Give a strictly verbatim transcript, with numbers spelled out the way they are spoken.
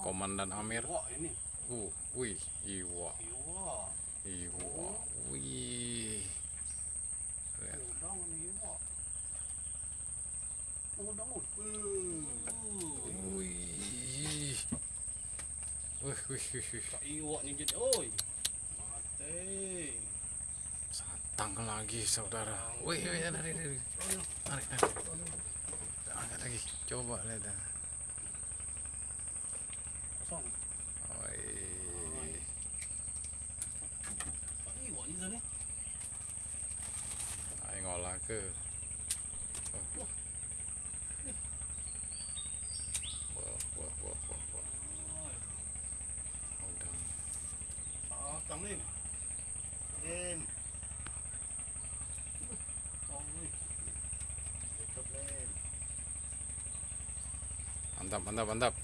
Komandan Amir. Iwak ini. Uh, wih, iwak. Iwak. Iwak. Wih. Lihat. Udang ini iwak. Udang, oi. Wih. Wih, wih, wih, wih. Iwak ni jadi, oi. Mati. Satang lagi, saudara. Wih, wih, tarik, tarik. Tarik, tarik. Angkat lagi. Coba lihat dah. Kosong. Oi. Iwak ni tadi. Ai, ngolah ke. Wah. Wah, wah, wah, wah, wah. Udang. Satang ni. Oi. Mantap, mantap, mantap.